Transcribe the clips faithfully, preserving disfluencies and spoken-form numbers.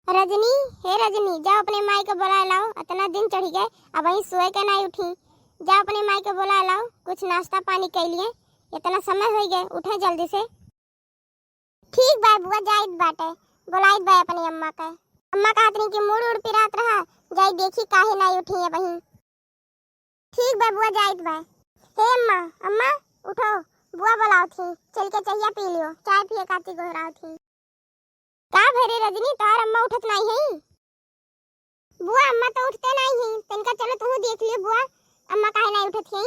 रजनी, हे रजनी, जाओ अपने माई के बोलाए लाओ, इतना दिन चढ़ी गए, अबहीं सोए के नाई उठी। जाओ अपने माई के बोलाए लाओ, कुछ नाश्ता पानी कइ लिए, इतना समय होइ गए, उठे जल्दी से। ठीक बा बुआ, जाइत बाटे, बोलाइत बा अपनी अम्मा के। अम्मा कहत रही कि मूड़ उड़ पिरात रहा, जाई देखी काहे नाई उठी अबहीं। ठीक बा बुआ, जाइत बा। हे अम्मा, अम्मा, उठो, बुआ बोलावत ही, चल के चहिया पी लियो, चाय पिए खातिर गोहरावत ही। का भरे रजनी, तोहार अम्मा उठत नाई है? बुआ, अम्मा तो उठते नाई है, तनिका चलो तुहू देख लियो बुआ, अम्मा काहे नाई उठत है?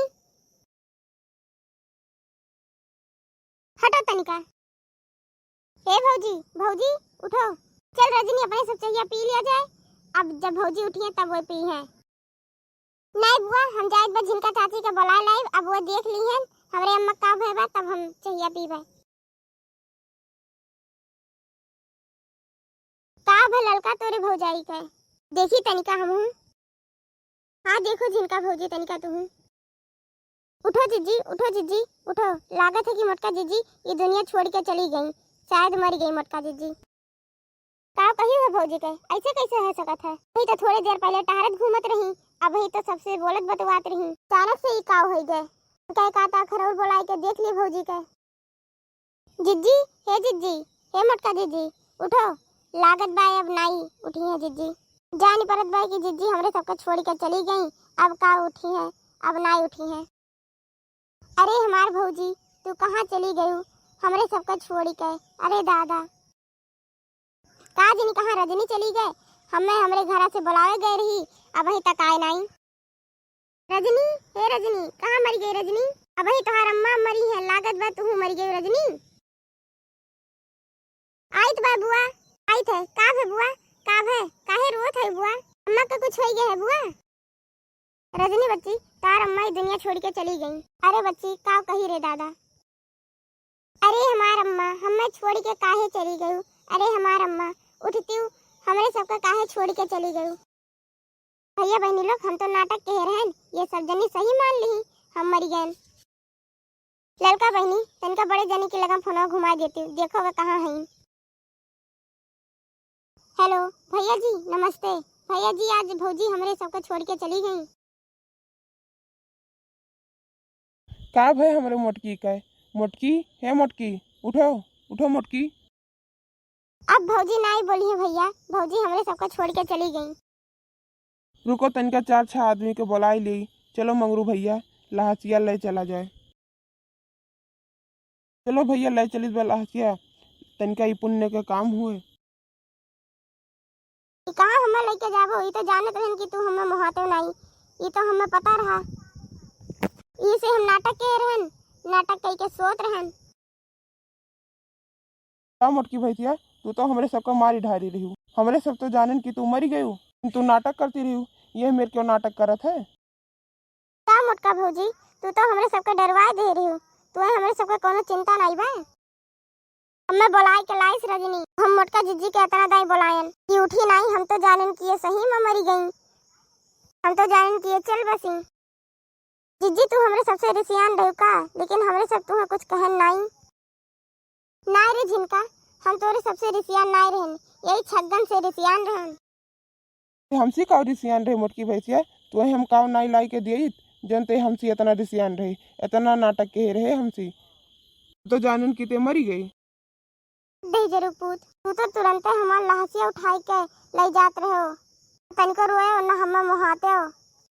हटो तनिका। हे भौजी, भौजी, उठो। चल रजनी, अपने सब चहिया पी लिया जाए। अब जब भौजी उठी है, तब वो पी है। नहीं बुआ, हम जाइत बा झिनका चाची के बुलाए लाइब, अब वो देख ली है हमरे अम्मा का भय बा, तब हम चहिया पीबे। का भा ललका तोरे भौजाई के? देखी तनिका हमहू। हाँ, देखो झिनका भौजी तनिका तुहू। उठो जिज्जी, उठो जिज्जी, उठो। लागत है कि मोटका जिज्जी ये दुनिया छोड़ के चली गई, शायद मर गई मोटका जिज्जी। का कही हो भौजी के, ऐसे कैसे हो सकत है? अभी तो थोड़ी देर पहले टहरत घूमत रही, अबही तो सबसे बोलत बतुआत रही, अचानक से ही का हो गए? कह का ता खरौर बोलाए के देख ली भौजी के। जिज्जी, हे जिज्जी, हे मोटका जिज्जी, उठो, लागत बा अब नाई उठी है जिज्जी। जानी परत बा कि जिज्जी हमरे सबके छोड़ के चली गई, अब का उठी है, अब नाई उठी है। अरे हमार भौजी, तू कहाँ चली गयू हमरे सबके छोड़ के? अरे दादा, का जनी कहाँ रजनी चली गए? हमें हमरे घरा से बुलावे गए रही, अबही तक आए नाई। रजनी, हे रजनी, कहाँ मरी गई रजनी? अबही तोहार अम्मा मरी है, लागत बा तुहू मरी गई रजनी। आइत बा बुआ, आइत है। का भे बुआ, का भे, काहे रोत है बुआ? अम्मा का कुछ हो गया है बुआ? रजनी बच्ची, तार अम्मा ही दुनिया छोड़ के चली गई। अरे बच्ची, का कही रे दादा? अरे हमार अम्मा, हमें छोड़ के काहे चली गयू? अरे हमार अम्मा, उठती हूँ, हमरे सबका काहे छोड़ के चली गयू? भैया बहनी लोग, हम तो नाटक कहे रहन, ये सब जनी सही मान ली, हम मरी गए। ललका बहनी, तनका बड़े जनी के लगा फोनवा घुमा देती, देखो वे कहाँ हैं। हेलो भैया जी, नमस्ते। भैया जी, आज भौजी हमरे सबके छोड़ के चली गई। का भय हमरे मोटकी के? मोटकी, हे मोटकी, उठो, उठो मोटकी। अब भौजी नाई बोली है भैया, भौजी हमरे सबका छोड़ के चली गई। रुको, तनिका चार छह आदमी के बुलाई ली। चलो मंगरू भैया, लहसिया ले चला जाए। चलो भैया, ले चलित बा लहसिया, तनिका ई पुण्य के काम हुए। ई कहाँ हमें लेके जाबो? ई तो जानत रहन कि तू हमें मोहाते नाई, ई तो हमें पता रहा, ई से हम नाटक के रहन, नाटक कई के सोत रहन। का मोटकी भैंसिया, तू तो हमरे सबका मारी ढारी रही, हमरे सब तो जानन कि तू मरी गयू, तू नाटक करती रही, ये मेर क्यों नाटक करत है? का मोटका भौजी, तू तो हमरे सबके डरवाए दे रही हो, तू हमरे सबके कोनो चिंता नाई बा। हमें बोलाए के लाइस रजनी, हम मोटका जिज्जी के इतना दाई बोलायन कि उठी नाई, हम तो जानन कि ये सही में मरी गई, हम तो जानन कि ये चल बसी। जिज्जी तू हमरे सबसे रिसियान रही का, लेकिन हमरे सब तुहे कुछ कहन नाई। नाई रे झिनका, हम तोरे सबसे रिसियान नाई रहन, यही छग्गन से रिसियान रहन। ते हमसे काव रिसियान रहे मोटकी भैंसिया, तुहे हम काव नाई लाई के दियत, जन ते हमसे इतना रिसियान रहे, इतना नाटक कहे रहे हमसे। तो जानन कि ते मरी गई। दे जरू पूत, तू तो तुरंते हमार लहसिया उठाई के ले जात रहे हो, तनिको रोए हो ना हमें मोहाते हो।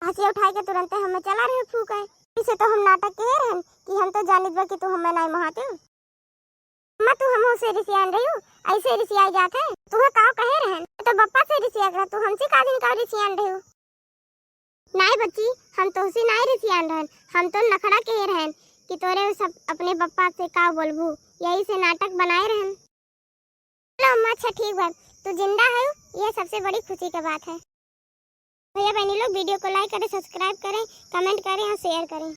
लहसिया उठाई के तुरंते हमें चला रहे फूके। इसे तो हम नाटक कहे रहन कि हम तो जानित बा कि तू हमें नाई मोहाते हो। अम्मा, तू हमहू से रिसियान रही हो, ऐसे रिसियाई जात है। तुहे काव कहे रहन? तो बप्पा से रिसिया करा, तू हमसे का दिन का रिसियान रही हो? नाई बच्ची, हम तोहसे नाई रिसियान रहन, हम तो नखड़ा कहे रहन कि तोरे सब अपने बप्पा से का बोलबू, यही से नाटक बनाए रहन। चलो अम्मा, अच्छा ठीक बा, तू जिंदा है, ये सबसे बड़ी खुशी की बात है। भैया बहनी लोग, video को like करें, subscribe करें, comment करें और share करें।